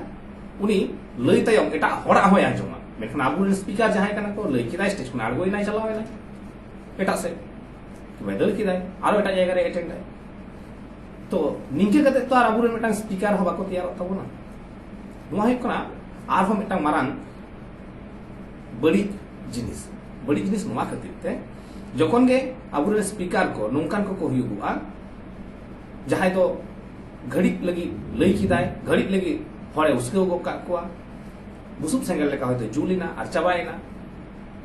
ᱩᱱᱤ ᱞᱟᱹᱭ ᱛᱟᱭᱚᱢ ᱮᱴᱟᱜ ᱦᱚᱲᱟᱜ ᱦᱚᱸᱭ ᱟᱸᱡᱚᱢᱟ᱾ ᱢᱮᱱᱠᱷᱟᱱ ᱟᱵᱚᱨᱮᱱ ᱥᱯᱤᱠᱟᱨ ᱡᱟᱦᱟᱸᱭ ᱠᱟᱱᱟ ᱠᱚ, ᱞᱟᱹᱭ ᱠᱮᱫᱟᱭ, ᱥᱴᱮᱡᱽ ᱠᱷᱚᱱ ᱟᱬᱜᱚᱭᱮᱱᱟᱭ, ᱪᱟᱞᱟᱣ ᱮᱱᱟᱭ ᱮᱴᱟᱜ ᱥᱮᱫ, ᱠᱤᱝᱵᱟ ᱫᱟᱹᱲ ᱠᱮᱫᱟᱭ, ᱟᱨᱚ ᱮᱴᱟᱜ ᱡᱟᱭᱜᱟ ᱨᱮ ᱮᱴᱮᱱᱰ ᱟᱭ᱾ ᱛᱚ ᱱᱤᱝᱠᱟᱹ ᱠᱟᱛᱮ ᱛᱚ ᱟᱨ ᱟᱵᱚᱨᱮᱱ ᱢᱤᱫᱴᱟᱝ ᱥᱯᱤᱠᱟᱨ ᱦᱚᱸ ᱵᱟᱠᱚ ᱛᱮᱭᱟᱨᱚᱜ ᱛᱟᱵᱚᱱᱟ᱾ ᱱᱚᱣᱟ ᱦᱩᱭᱩᱜ ᱠᱟᱱᱟ ᱟᱨᱦᱚᱸ ᱢᱤᱫᱴᱟᱝ ᱢᱟᱨᱟᱝ ᱵᱟᱹᱲᱤᱡ ᱡᱤᱱᱤᱥ᱾ ᱵᱟᱹᱲᱤᱡ ᱡᱤᱱᱤᱥ ᱱᱚᱣᱟ ᱠᱷᱟᱹᱛᱤᱨ ᱛᱮ, ᱡᱚᱠᱷᱚᱱ ᱜᱮ ᱟᱵᱚᱨᱮᱱ ᱥᱯᱤᱠᱟᱨ ᱠᱚ ᱱᱚᱝᱠᱟᱱ ᱠᱚᱠᱚ ᱦᱩᱭᱩᱜᱚᱜᱼᱟ, ᱡᱟᱦᱟᱸᱭ ᱫᱚ ᱜᱷᱟᱹᱲᱤᱡ ᱞᱟᱹᱜᱤᱫ ᱞᱟᱹᱭ ᱠᱮᱫᱟᱭ, ᱜᱷᱟᱹᱲᱤᱡ ᱞᱟᱹᱜᱤᱫ ᱦᱚᱲᱮ ᱩᱥᱠᱟᱹᱣ ᱜᱚᱫ ᱠᱟᱜ ᱠᱚᱣᱟ, ᱵᱩᱥᱩᱵ ᱥᱮᱸᱜᱮᱞ ᱞᱮᱠᱟ ᱦᱚᱭᱛᱳ ᱡᱩᱞ ᱮᱱᱟ ᱟᱨ ᱪᱟᱵᱟᱭᱮᱱᱟ᱾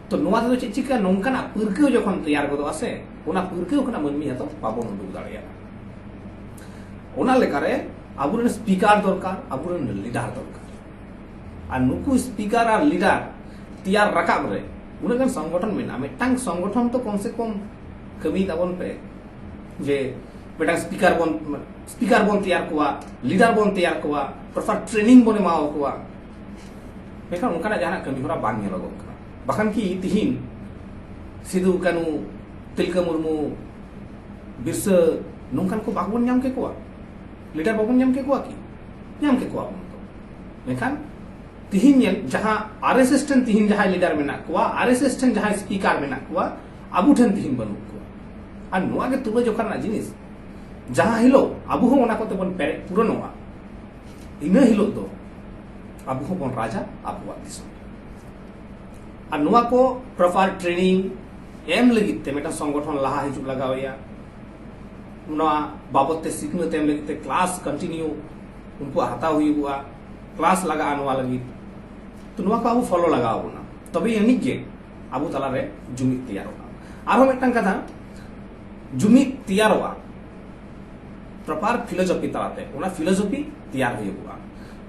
ᱛᱚ ᱱᱚᱣᱟ ᱛᱮᱫᱚ ᱪᱮᱫ ᱪᱤᱠᱟᱹᱜᱼᱟ? ᱱᱚᱝᱠᱟᱱᱟᱜ ᱯᱟᱹᱨᱠᱟᱹᱣ ᱡᱚᱠᱷᱚᱱ ᱛᱮᱭᱟᱨ ᱜᱚᱫᱚᱜᱼᱟ ᱥᱮ, ᱚᱱᱟ ᱯᱟᱹᱨᱠᱟᱹᱣ ᱠᱷᱚᱱᱟᱜ ᱢᱟᱹᱱᱢᱤ ᱦᱚᱸᱛᱚ ᱵᱟᱵᱚᱱ ᱩᱰᱩᱠ ᱫᱟᱲᱮᱭᱟᱜᱼᱟ᱾ ᱚᱱᱟ ᱞᱮᱠᱟᱨᱮ ᱟᱵᱚᱨᱮᱱ ᱥᱯᱤᱠᱟᱨ ᱫᱚᱨᱠᱟᱨ, ᱟᱵᱚᱨᱮᱱ ᱞᱤᱰᱟᱨ ᱫᱚᱨᱠᱟᱨ᱾ ᱟᱨ ᱱᱩᱠᱩ ᱥᱯᱤᱠᱟᱨ ᱟᱨ ᱞᱤᱰᱟᱨ ᱛᱮᱭᱟᱨ ᱨᱟᱠᱟᱵ ᱨᱮ ᱩᱱᱟᱹᱜ ᱜᱟᱱ ᱥᱚᱝᱜᱚᱴᱷᱚᱱ ᱢᱮᱱᱟᱜᱼᱟ᱾ ᱢᱤᱫᱴᱟᱝ ᱥᱚᱝᱜᱚᱴᱷᱚᱱ ᱛᱚ ᱠᱚᱢ ᱥᱮ ᱠᱚᱢ ᱠᱟᱹᱢᱤ ᱛᱟᱵᱚᱱ ᱯᱮ, ᱡᱮ ᱢᱤᱫᱴᱟᱝ ᱥᱯᱤᱠᱟᱨ ᱵᱚᱱ ᱥᱯᱤᱠᱟᱨ ᱵᱚᱱ ᱛᱮᱭᱟᱨ ᱠᱚᱣᱟ, ᱞᱤᱰᱟᱨ ᱵᱚᱱ ᱛᱮᱭᱟᱨ ᱠᱚᱣᱟ, ᱯᱨᱚᱯᱟᱨ ᱴᱨᱮᱱᱤᱝ ᱵᱚᱱ ᱮᱢᱟ ᱠᱚᱣᱟ᱾ ᱢᱮᱱᱠᱷᱟᱱ ᱚᱱᱠᱟᱱᱟᱜ ᱡᱟᱦᱟᱱᱟᱜ ᱠᱟᱹᱢᱤ ᱦᱚᱨᱟ ᱵᱟᱝ ᱧᱮᱞᱚᱜᱚᱜ ᱠᱟᱱᱟ᱾ ᱵᱟᱠᱷᱟᱱ ᱠᱤ ᱛᱤᱦᱤᱧ ᱥᱤᱫᱩ, ᱠᱟᱹᱱᱩ, ᱛᱤᱞᱠᱟᱹ ᱢᱩᱨᱢᱩ, ᱵᱤᱨᱥᱟᱹ, ᱱᱚᱝᱠᱟᱱ ᱠᱚ ᱵᱟᱵᱚᱱ ᱧᱟᱢ ᱠᱮᱠᱚᱣᱟ? ᱞᱤᱰᱟᱨ ᱵᱟᱵᱚᱱ ᱧᱟᱢ ᱠᱮᱠᱚᱣᱟ ᱠᱤ? ᱧᱟᱢ ᱠᱮᱠᱚᱣᱟ ᱵᱚᱱ ᱛᱚ᱾ ᱢᱮᱱᱠᱷᱟᱱ ᱛᱤᱦᱤᱧ ᱧᱮᱞ, ᱡᱟᱦᱟᱸ ᱟᱨ ᱮᱥ ᱮᱥ ᱴᱷᱮᱱ ᱛᱤᱦᱤᱧ ᱡᱟᱦᱟᱸᱭ ᱞᱤᱰᱟᱨ ᱢᱮᱱᱟᱜ ᱠᱚᱣᱟ, ᱟᱨ ᱮᱥ ᱮᱥ ᱴᱷᱮᱱ ᱡᱟᱦᱟᱸᱭ ᱥᱯᱤᱠᱟᱨ ᱢᱮᱱᱟᱜ ᱠᱚᱣᱟ, ᱟᱵᱚ ᱴᱷᱮᱱ ᱛᱤᱦᱤᱧ ᱵᱟᱹᱱᱩᱜ ᱠᱚᱣᱟ᱾ ᱟᱨ ᱱᱚᱣᱟ ᱜᱮ ᱛᱩᱞᱟᱹ ᱡᱚᱠᱷᱟ ᱨᱮᱱᱟᱜ ᱡᱤᱱᱤᱥ᱾ ᱡᱟᱦᱟᱸ ᱦᱤᱞᱳᱜ ᱟᱵᱚ ᱦᱚᱸ ᱚᱱᱟ ᱠᱚᱛᱮ ᱵᱚᱱ ᱯᱮᱨᱮᱡ ᱯᱩᱨᱚᱱᱚᱜᱼᱟ, ᱤᱱᱟᱹ ᱦᱤᱞᱳᱜ ᱫᱚ ᱟᱵᱚ ᱦᱚᱸᱵᱚᱱ ᱨᱟᱡᱟ ᱟᱵᱚᱣᱟᱜ ᱫᱤᱥᱚᱢ ᱨᱮ᱾ ᱟᱨ ᱱᱚᱣᱟ ᱠᱚ ᱯᱨᱚᱯᱟᱨ ᱴᱨᱮᱱᱤᱝ ᱮᱢ ᱞᱟᱹᱜᱤᱫ ᱛᱮ ᱢᱤᱫᱴᱟᱝ ᱥᱚᱝᱜᱚᱴᱷᱚᱱ ᱞᱟᱦᱟ ᱦᱤᱡᱩᱜ ᱞᱟᱜᱟᱣᱮᱭᱟ᱾ ᱱᱚᱣᱟ ᱵᱟᱵᱚᱫ ᱛᱮ ᱥᱤᱠᱷᱱᱟᱹᱛ ᱮᱢ ᱞᱟᱹᱜᱤᱫ ᱛᱮ ᱠᱞᱟᱥ ᱠᱚᱱᱴᱤᱱᱤᱭᱩ ᱩᱱᱠᱩᱣᱟᱜ ᱦᱟᱛᱟᱣ ᱦᱩᱭᱩᱜᱼᱟ, ᱠᱞᱟᱥ ᱞᱟᱜᱟᱜᱼᱟ ᱱᱚᱣᱟ ᱞᱟᱹᱜᱤᱫ᱾ ᱛᱚ ᱱᱚᱣᱟ ᱠᱚ ᱟᱵᱚ ᱯᱷᱚᱞᱳ ᱞᱟᱜᱟᱣ ᱵᱚᱱᱟ, ᱛᱚᱵᱮ ᱟᱹᱱᱤᱡ ᱜᱮ ᱟᱵᱚ ᱛᱟᱞᱟᱨᱮ ᱡᱩᱢᱤᱫ ᱛᱮᱭᱟᱨᱚᱜᱼᱟ᱾ ᱟᱨᱦᱚᱸ ᱢᱤᱫᱴᱟᱝ ᱠᱟᱛᱷᱟ, ᱡᱩᱢᱤᱫ ᱛᱮᱭᱟᱨᱚᱜᱼᱟ ᱯᱨᱚᱯᱟᱨ ᱯᱷᱤᱞᱳᱡᱚᱯᱷᱤ ᱛᱟᱞᱟᱛᱮ᱾ ᱚᱱᱟ ᱯᱷᱤᱞᱳᱡᱚᱯᱷᱤ ᱛᱮᱭᱟᱨ ᱦᱩᱭᱩᱜᱼᱟ᱾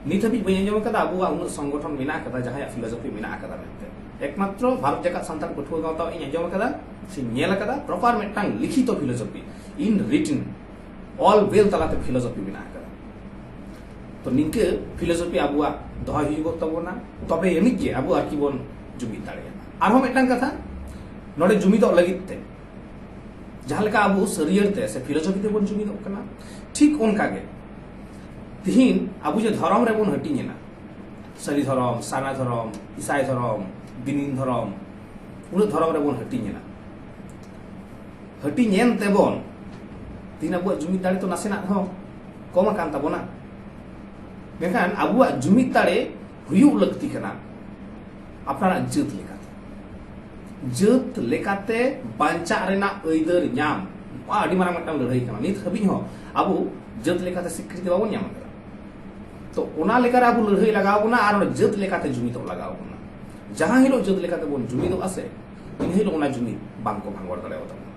ᱱᱤᱛ ᱦᱟᱹᱵᱤᱡ ᱵᱟᱹᱧ ᱟᱸᱡᱚᱢ ᱟᱠᱟᱫᱟ ᱟᱵᱚᱣᱟᱜ ᱩᱱᱟᱹᱜ ᱥᱚᱝᱜᱚᱴᱷᱚᱱ ᱢᱮᱱᱟᱜ ᱟᱠᱟᱫᱟ ᱡᱟᱦᱟᱸᱭᱟᱜ ᱯᱷᱤᱞᱳᱡᱚᱯᱷᱤ ᱢᱮᱱᱟᱜ ᱟᱠᱟᱫᱟ ᱢᱮᱱᱛᱮ᱾ ᱮᱠᱢᱟᱛᱨᱚ ᱵᱷᱟᱨᱚᱛ ᱡᱟᱠᱟᱛ ᱥᱟᱱᱛᱟᱲ ᱯᱟᱹᱴᱷᱩᱣᱟᱹ ᱜᱟᱶᱛᱟ ᱤᱧ ᱟᱸᱡᱚᱢ ᱟᱠᱟᱫᱟ ᱥᱮᱧ ᱧᱮᱞ ᱟᱠᱟᱫᱟ, ᱯᱨᱚᱯᱟᱨ ᱢᱤᱫᱴᱟᱝ ᱞᱤᱠᱷᱤᱛᱚ ᱯᱷᱤᱞᱳᱡᱚᱯᱷᱤ, ᱤᱱ ᱨᱤᱴᱤᱱ, ᱚᱞ ᱵᱮᱞ ᱛᱟᱞᱟᱛᱮ ᱯᱷᱤᱞᱳᱡᱚᱯᱷᱤ ᱢᱮᱱᱟᱜ ᱟᱠᱟᱫᱟ᱾ ᱛᱚ ᱱᱤᱝᱠᱟᱹ ᱯᱷᱤᱞᱳᱡᱚᱯᱷᱤ ᱟᱵᱚᱣᱟᱜ ᱫᱚᱦᱚᱭ ᱦᱩᱭᱩᱜᱚᱜ ᱛᱟᱵᱚᱱᱟ, ᱛᱚᱵᱮ ᱟᱹᱱᱤᱡ ᱜᱮ ᱟᱵᱚ ᱟᱨᱠᱤ ᱵᱚᱱ ᱡᱩᱢᱤᱫ ᱫᱟᱲᱮᱭᱟᱜᱼᱟ᱾ ᱟᱨᱦᱚᱸ ᱢᱤᱫᱴᱟᱝ ᱠᱟᱛᱷᱟ, ᱱᱚᱰᱮ ᱡᱩᱢᱤᱫᱚᱜ ᱞᱟᱹᱜᱤᱫ ᱛᱮ ᱡᱟᱦᱟᱸ ᱞᱮᱠᱟ ᱟᱵᱚ ᱥᱟᱹᱨᱤᱭᱟᱹᱲ ᱛᱮ ᱥᱮ ᱯᱷᱤᱞᱳᱡᱚᱯᱷᱤ ᱛᱮᱵᱚᱱ ᱡᱩᱢᱤᱫᱚᱜ ᱠᱟᱱᱟ, ᱴᱷᱤᱠ ᱚᱱᱠᱟ ᱜᱮ ᱛᱤᱦᱤᱧ ᱟᱵᱚ ᱡᱮ ᱫᱷᱚᱨᱚᱢ ᱨᱮᱵᱚᱱ ᱦᱟᱹᱴᱤᱧ ᱮᱱᱟ, ᱥᱟᱹᱨᱤ ᱫᱷᱚᱨᱚᱢ, ᱥᱟᱨᱱᱟ ᱫᱷᱚᱨᱚᱢ, ᱤᱥᱟᱭ ᱫᱷᱚᱨᱚᱢ, ᱫᱤᱱᱤᱱ ᱫᱷᱚᱨᱚᱢ, ᱩᱱᱟᱹᱜ ᱫᱷᱚᱨᱚᱢ ᱨᱮᱵᱚᱱ ᱦᱟᱹᱴᱤᱧ ᱮᱱᱟ᱾ ᱦᱟᱹᱴᱤᱧ ᱮᱱ ᱛᱮᱵᱚᱱ ᱛᱮᱦᱮᱧ ᱟᱵᱚᱣᱟᱜ ᱡᱩᱢᱤᱫ ᱫᱟᱲᱮ ᱛᱚ ᱱᱟᱥᱮᱱᱟᱜ ᱦᱚᱸ ᱠᱚᱢ ᱟᱠᱟᱱ ᱛᱟᱵᱚᱱᱟ᱾ ᱢᱮᱱᱠᱷᱟᱱ ᱟᱵᱚᱣᱟᱜ ᱡᱩᱢᱤᱫ ᱫᱟᱲᱮ ᱦᱩᱭᱩᱜ ᱞᱟᱹᱠᱛᱤ ᱠᱟᱱᱟ ᱟᱯᱱᱟᱨᱟᱜ ᱡᱟᱹᱛ ᱞᱮᱠᱟᱛᱮ᱾ ᱡᱟᱹᱛ ᱞᱮᱠᱟᱛᱮ ᱵᱟᱧᱪᱟᱜ ᱨᱮᱱᱟᱜ ᱟᱹᱭᱫᱟᱹᱨ ᱧᱟᱢ, ᱱᱚᱣᱟ ᱟᱹᱰᱤ ᱢᱟᱨᱟᱝ ᱢᱤᱫᱴᱟᱝ ᱞᱟᱹᱲᱦᱟᱹᱭ ᱠᱟᱱᱟ᱾ ᱱᱤᱛ ᱦᱟᱹᱵᱤᱡ ᱦᱚᱸ ᱟᱵᱚ ᱡᱟᱹᱛ ᱞᱮᱠᱟᱛᱮ ᱥᱤᱠᱨᱤᱛᱤ ᱵᱟᱵᱚᱱ ᱧᱟᱢ ᱟᱠᱟᱫᱟ᱾ ᱛᱚ, ᱚᱱᱟ ᱞᱮᱠᱟᱨᱮ ᱟᱵᱚ ᱞᱟᱹᱲᱦᱟᱹᱭ ᱞᱟᱜᱟᱣ ᱵᱚᱱᱟ ᱟᱨ ᱚᱱᱟ ᱡᱟᱹᱛ ᱞᱮᱠᱟᱛᱮ ᱡᱩᱢᱤᱫᱚᱜ ᱞᱟᱜᱟᱣ ᱵᱚᱱᱟ᱾ ᱡᱟᱦᱟᱸ ᱦᱤᱞᱳᱜ ᱡᱟᱹᱛ ᱞᱮᱠᱟᱛᱮ ᱵᱚᱱ ᱡᱩᱢᱤᱫᱚᱜᱼᱟ ᱥᱮ, ᱤᱱᱟᱹ ᱦᱤᱞᱳᱜ ᱚᱱᱟ ᱡᱩᱢᱤᱫ ᱵᱟᱝ ᱠᱚ ᱵᱷᱟᱸᱜᱚᱲ ᱫᱟᱲᱮᱭᱟᱛᱟ ᱵᱚᱱᱟ᱾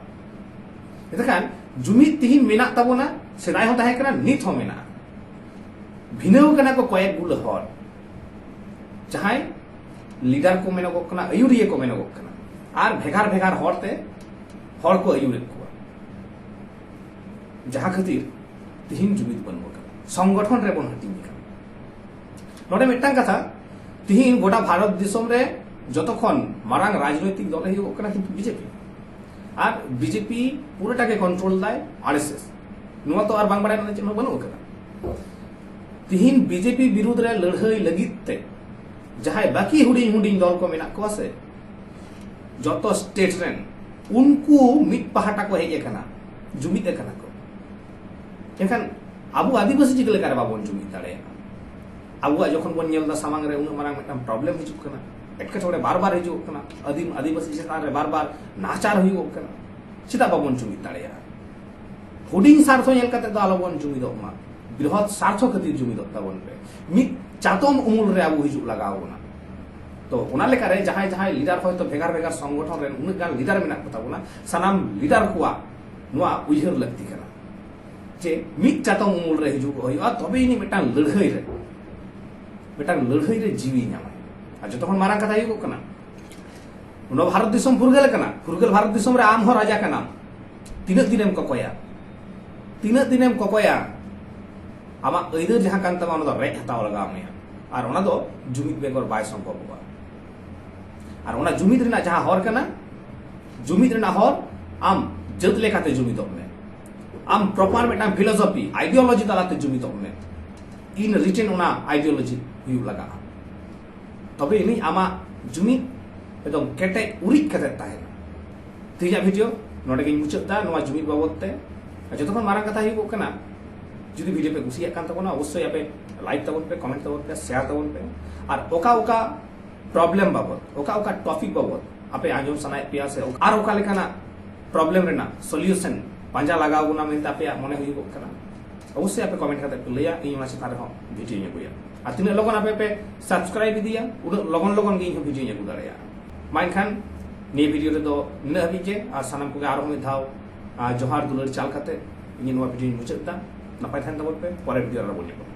ᱮᱱᱠᱷᱟᱱ ᱡᱩᱢᱤᱫ ᱛᱤᱦᱤᱧ ᱢᱮᱱᱟᱜ ᱛᱟᱵᱚᱱᱟ, ᱥᱮᱫᱟᱭ ᱦᱚᱸ ᱛᱟᱦᱮᱸ ᱠᱟᱱᱟ, ᱱᱤᱛ ᱦᱚᱸ ᱢᱮᱱᱟᱜᱼᱟ᱾ ᱵᱷᱤᱱᱟᱹᱣ ᱠᱟᱱᱟ ᱠᱚ ᱠᱚᱭᱮᱠ ᱜᱩᱞᱟᱹ ᱦᱚᱲ, ᱡᱟᱦᱟᱸᱭ ᱞᱤᱰᱟᱨ ᱠᱚ ᱢᱮᱱᱚᱜᱚᱜ ᱠᱟᱱᱟ, ᱟᱹᱭᱩᱨᱤᱭᱟᱹ ᱠᱚ ᱢᱮᱱᱚᱜᱚᱜ ᱠᱟᱱᱟ, ᱟᱨ ᱵᱷᱮᱜᱟᱨ ᱵᱷᱮᱜᱟᱨ ᱦᱚᱲ ᱛᱮ ᱦᱚᱲ ᱠᱚ ᱟᱹᱭᱩᱨᱮᱫ ᱠᱚᱣᱟ᱾ ᱡᱟᱦᱟᱸ ᱠᱷᱟᱹᱛᱤᱨ ᱛᱤᱦᱤᱧ ᱡᱩᱢᱤᱫ ᱵᱟᱹᱱᱩᱜ ᱟᱠᱟᱫᱟ, ᱥᱚᱝᱜᱚᱴᱷᱚᱱ ᱨᱮᱵᱚᱱ ᱦᱟᱹᱴᱤᱧ ᱟᱠᱟᱱᱟ᱾ ᱱᱚᱰᱮ ᱢᱤᱫᱴᱟᱝ ᱠᱟᱛᱷᱟ, ᱛᱤᱦᱤᱧ ᱜᱚᱴᱟ ᱵᱷᱟᱨᱚᱛ ᱫᱤᱥᱚᱢ ᱨᱮ ᱡᱚᱛᱚ ᱠᱷᱚᱱ ᱢᱟᱨᱟᱝ ᱨᱟᱡᱽᱱᱳᱭᱛᱤᱠ ᱫᱚᱞ ᱦᱩᱭᱩᱜᱚᱜ ᱠᱟᱱᱟ ᱠᱤᱱᱛᱩ ᱵᱤᱡᱮᱯᱤ᱾ ᱟᱨ ᱵᱤᱡᱮᱯᱤ ᱯᱩᱨᱟᱹᱴᱟ ᱜᱮ ᱠᱚᱱᱴᱨᱳᱞ ᱫᱟᱭ ᱟᱨᱮᱥᱮᱥ᱾ ᱱᱚᱣᱟ ᱛᱚ ᱟᱨ ᱵᱟᱝ ᱵᱟᱲᱟᱭ ᱨᱮᱱᱟᱜ ᱪᱮᱫ ᱦᱚᱸ ᱵᱟᱹᱱᱩᱜ ᱟᱠᱟᱫᱟ᱾ ᱛᱤᱦᱤᱧ ᱵᱤᱡᱮᱯᱤ ᱵᱤᱨᱩᱫᱽ ᱨᱮ ᱞᱟᱹᱲᱦᱟᱹᱭ ᱞᱟᱹᱜᱤᱫ ᱛᱮ ᱡᱟᱦᱟᱸᱭ ᱵᱟᱹᱠᱤ ᱦᱩᱰᱤᱧ ᱦᱩᱰᱤᱧ ᱫᱚᱞ ᱠᱚ ᱢᱮᱱᱟᱜ ᱠᱚᱣᱟ ᱥᱮ, ᱡᱚᱛᱚ ᱥᱴᱮᱴ ᱨᱮᱱ, ᱩᱱᱠᱩ ᱢᱤᱫ ᱯᱟᱦᱴᱟ ᱠᱚ ᱦᱮᱡ ᱟᱠᱟᱱᱟ, ᱡᱩᱢᱤᱫ ᱟᱠᱟᱱᱟ ᱠᱚ᱾ ᱮᱱᱠᱷᱟᱱ ᱟᱵᱚ ᱟᱹᱫᱤᱵᱟᱹᱥᱤ ᱪᱤᱠᱟᱹ ᱞᱮᱠᱟᱨᱮ ᱵᱟᱵᱚᱱ ᱡᱩᱢᱤᱫ ᱫᱟᱲᱮᱭᱟᱜᱼᱟ? ᱟᱵᱚᱣᱟᱜ ᱡᱚᱠᱷᱚᱱ ᱵᱚᱱ ᱧᱮᱞ ᱮᱫᱟ ᱥᱟᱢᱟᱝ ᱨᱮ ᱩᱱᱟᱹᱜ ᱢᱟᱨᱟᱝ ᱢᱤᱫᱴᱟᱝ ᱯᱨᱚᱵᱞᱮᱢ ᱦᱤᱡᱩᱜ ᱠᱟᱱᱟ, ᱮᱴᱠᱮᱴᱚᱬᱮ ᱵᱟᱨ ᱵᱟᱨ ᱦᱤᱡᱩᱜ ᱠᱟᱱᱟ, ᱟᱹᱫᱤᱢ ᱟᱹᱫᱤᱵᱟᱹᱥᱤ ᱪᱮᱛᱟᱱ ᱨᱮ ᱵᱟᱨ ᱵᱟᱨ ᱱᱟᱦᱟᱪᱟᱨ ᱦᱩᱭᱩᱜᱚᱜ ᱠᱟᱱᱟ, ᱪᱮᱫᱟᱜ ᱵᱟᱵᱚᱱ ᱡᱩᱢᱤᱫ ᱫᱟᱲᱮᱭᱟᱜᱼᱟ? ᱦᱩᱰᱤᱧ ᱥᱟᱨᱛᱷᱚ ᱧᱮᱞ ᱠᱟᱛᱮ ᱫᱚ ᱟᱞᱚᱵᱚᱱ ᱡᱩᱢᱤᱫᱚᱜ ᱢᱟ, ᱵᱨᱤᱦᱚᱛ ᱥᱟᱨᱛᱷᱚ ᱠᱷᱟᱹᱛᱤᱨ ᱡᱩᱢᱤᱫᱚᱜ ᱛᱟᱵᱚᱱ ᱯᱮ᱾ ᱢᱤᱫ ᱪᱟᱛᱚᱢ ᱩᱢᱩᱞ ᱨᱮ ᱟᱵᱚ ᱦᱤᱡᱩᱜ ᱞᱟᱜᱟᱣ ᱵᱚᱱᱟ᱾ ᱛᱚ, ᱚᱱᱟ ᱞᱮᱠᱟᱨᱮ ᱡᱟᱦᱟᱸᱭ ᱡᱟᱦᱟᱸᱭ ᱞᱤᱰᱟᱨ ᱦᱚᱭᱛᱚ ᱵᱷᱮᱜᱟᱨ ᱵᱷᱮᱜᱟᱨ ᱥᱚᱝᱜᱚᱴᱷᱚᱱ ᱨᱮᱱ ᱩᱱᱟᱹᱜ ᱜᱟᱱ ᱞᱤᱰᱟᱨ ᱢᱮᱱᱟᱜ ᱠᱚ ᱛᱟᱵᱚᱱᱟ, ᱥᱟᱱᱟᱢ ᱞᱤᱰᱟᱨ ᱠᱚᱣᱟᱜ ᱱᱚᱣᱟ ᱩᱭᱦᱟᱹᱨ ᱞᱟᱹᱠᱛᱤ ᱠᱟᱱᱟ ᱡᱮ ᱢᱤᱫ ᱪᱟᱛᱚᱢ ᱩᱢᱩᱞ ᱨᱮ ᱦᱤᱡᱩᱜ ᱦᱩᱭᱩᱜᱼᱟ, ᱛᱚᱵᱮ ᱟᱹᱱᱤᱡ ᱢᱤᱫᱴᱟᱝ ᱞᱟᱹᱲᱦᱟᱹᱭ ᱨᱮ, ᱢᱤᱫᱴᱟᱝ ᱞᱟᱹᱲᱦᱟᱹᱭ ᱨᱮ ᱡᱤᱣᱤ ᱧᱟᱢᱟᱭ᱾ ᱟᱨ ᱡᱚᱛᱚ ᱠᱷᱚᱱ ᱢᱟᱨᱟᱝ ᱠᱟᱛᱷᱟ ᱦᱩᱭᱩᱜ ᱠᱟᱱᱟ, ᱱᱚᱣᱟ ᱵᱷᱟᱨᱚᱛ ᱫᱤᱥᱚᱢ ᱯᱷᱩᱨᱜᱟᱹᱞ ᱟᱠᱟᱱᱟ᱾ ᱯᱷᱩᱨᱜᱟᱹᱞ ᱵᱷᱟᱨᱚᱛ ᱫᱤᱥᱚᱢ ᱨᱮ ᱟᱢ ᱦᱚᱸ ᱨᱟᱡᱟ ᱠᱟᱱᱟᱢ᱾ ᱛᱤᱱᱟᱹᱜ ᱫᱤᱱᱮᱢ ᱠᱚᱠᱚᱭᱟ? ᱛᱤᱱᱟᱹᱜ ᱫᱤᱱᱮᱢ ᱠᱚᱠᱚᱭᱟ? ᱟᱢᱟᱜ ᱟᱹᱭᱫᱟᱹᱨ ᱡᱟᱦᱟᱸ ᱠᱟᱱ ᱛᱟᱢᱟ, ᱚᱱᱟ ᱫᱚ ᱨᱮᱡ ᱦᱟᱛᱟᱣ ᱞᱟᱜᱟᱣ ᱢᱮᱭᱟ᱾ ᱟᱨ ᱚᱱᱟ ᱫᱚ ᱡᱩᱢᱤᱫ ᱵᱮᱜᱚᱨ ᱵᱟᱭ ᱥᱚᱢᱵᱷᱚᱵᱚᱜᱼᱟ᱾ ᱟᱨ ᱚᱱᱟ ᱡᱩᱢᱤᱫ ᱨᱮᱱᱟᱜ ᱡᱟᱦᱟᱸ ᱦᱚᱨ ᱠᱟᱱᱟ, ᱡᱩᱢᱤᱫ ᱨᱮᱱᱟᱜ ᱦᱚᱨ, ᱟᱢ ᱡᱟᱹᱛ ᱞᱮᱠᱟᱛᱮ ᱡᱩᱢᱤᱫᱚᱜ ᱢᱮ᱾ ᱟᱢ ᱯᱨᱚᱯᱟᱨ ᱢᱤᱫᱴᱟᱝ ᱯᱷᱤᱞᱳᱥᱚᱯᱷᱤ, ᱟᱭᱰᱤᱭᱳᱞᱚᱡᱤ ᱛᱟᱞᱟᱛᱮ ᱡᱩᱢᱤᱫᱚᱜ ᱢᱮ᱾ ᱤᱱ ᱨᱤᱴᱮᱱ ᱚᱱᱟ ᱟᱭᱰᱤᱭᱳᱞᱚᱡᱤ ᱦᱩᱭᱩᱜ ᱞᱟᱜᱟᱜᱼᱟ᱾ ᱛᱚᱵᱮ ᱟᱹᱱᱤᱡ ᱟᱢᱟᱜ ᱡᱩᱢᱤᱫ ᱮᱠᱫᱚᱢ ᱠᱮᱴᱮᱡ ᱩᱨᱤᱡ ᱠᱟᱛᱮ ᱛᱟᱦᱮᱱᱟ᱾ ᱛᱮᱦᱮᱧᱟᱜ ᱵᱷᱤᱰᱤᱭᱳ ᱱᱚᱰᱮ ᱜᱤᱧ ᱢᱩᱪᱟᱹᱫ ᱮᱫᱟ ᱱᱚᱣᱟ ᱡᱩᱢᱤᱫ ᱵᱟᱵᱚᱫ ᱛᱮ᱾ ᱟᱨ ᱡᱚᱛᱚ ᱠᱷᱚᱱ ᱢᱟᱨᱟᱝ ᱠᱟᱛᱷᱟ ᱦᱩᱭᱩᱜ ᱠᱟᱱᱟ, ᱡᱩᱫᱤ ᱵᱷᱤᱰᱤᱭᱳ ᱯᱮ ᱠᱩᱥᱤᱭᱟᱜ ᱠᱟᱱ ᱛᱟᱵᱚᱱᱟ, ᱚᱵᱚᱥᱥᱳᱭ ᱟᱯᱮ ᱞᱟᱭᱤᱠ ᱛᱟᱵᱚᱱ ᱯᱮ, ᱠᱚᱢᱮᱱᱴ ᱛᱟᱵᱚᱱ ᱯᱮ, ᱥᱮᱭᱟᱨ ᱛᱟᱵᱚᱱ ᱯᱮ᱾ ᱟᱨ ᱚᱠᱟ ᱚᱠᱟ ᱯᱨᱚᱵᱞᱮᱢ ᱵᱟᱵᱚᱫ, ᱚᱠᱟ ᱚᱠᱟ ᱴᱚᱯᱤᱠ ᱵᱟᱵᱚᱫ ᱟᱯᱮ ᱟᱸᱡᱚᱢ ᱥᱟᱱᱟᱭᱮᱫ ᱯᱮᱭᱟ ᱥᱮ ᱟᱨ ᱚᱠᱟ ᱞᱮᱠᱟᱱᱟᱜ ᱯᱨᱚᱵᱞᱮᱢ ᱨᱮᱱᱟᱜ ᱥᱚᱞᱤᱭᱩᱥᱚᱱ ᱯᱟᱸᱡᱟ ᱞᱟᱜᱟᱣ ᱵᱚᱱᱟ ᱢᱮᱱᱛᱮ ᱟᱯᱮᱭᱟᱜ ᱢᱚᱱᱮ ᱦᱩᱭᱩᱜᱚᱜ ᱠᱟᱱᱟ, ᱚᱵᱚᱥᱥᱳᱭ ᱟᱯᱮ ᱠᱚᱢᱮᱱᱴ ᱠᱟᱛᱮ ᱯᱮ ᱞᱟᱹᱭᱟ, ᱤᱧ ᱚᱱᱟ ᱪᱮᱛᱟᱱ ᱨᱮᱦᱚᱸ ᱵᱷᱤᱰᱤᱭᱳᱧ ᱟᱹᱜᱩᱭᱟ᱾ ᱟᱨ ᱛᱤᱱᱟᱹᱜ ᱞᱚᱜᱚᱱ ᱟᱯᱮ ᱯᱮ ᱥᱟᱵᱥᱠᱨᱟᱭᱤᱵ ᱤᱫᱤᱭᱟ, ᱩᱱᱟᱹᱜ ᱞᱚᱜᱚᱱ ᱞᱚᱜᱚᱱ ᱜᱮ ᱤᱧᱦᱚᱸ ᱵᱷᱤᱰᱤᱭᱳᱧ ᱟᱹᱜᱩ ᱫᱟᱲᱮᱭᱟᱜᱼᱟ᱾ ᱢᱟ ᱮᱱᱠᱷᱟᱱ ᱱᱤᱭᱟᱹ ᱵᱷᱤᱰᱤᱭᱳ ᱨᱮᱫᱚ ᱱᱤᱱᱟᱹᱜ ᱦᱟᱹᱵᱤᱡ ᱜᱮ, ᱟᱨ ᱥᱟᱱᱟᱢ ᱠᱚᱜᱮ ᱟᱨᱦᱚᱸ ᱢᱤᱫ ᱫᱷᱟᱣ, ᱟᱨ ᱡᱚᱦᱟᱨ ᱫᱩᱞᱟᱹᱲ ᱪᱟᱞ ᱠᱟᱛᱮ ᱤᱧ ᱱᱚᱣᱟ ᱵᱷᱤᱰᱤᱭᱳᱧ ᱢᱩᱪᱟᱹᱫ ᱮᱫᱟ᱾ ᱱᱟᱯᱟᱭ ᱛᱟᱦᱮᱱ ᱛᱟᱵᱚᱱ ᱯᱮ, ᱯᱚᱨᱮᱨ ᱵᱷᱤᱰᱤᱭᱳ ᱨᱮ ᱟᱨᱦᱚᱸ ᱵᱚᱱ ᱧᱟᱯᱟᱢᱟ᱾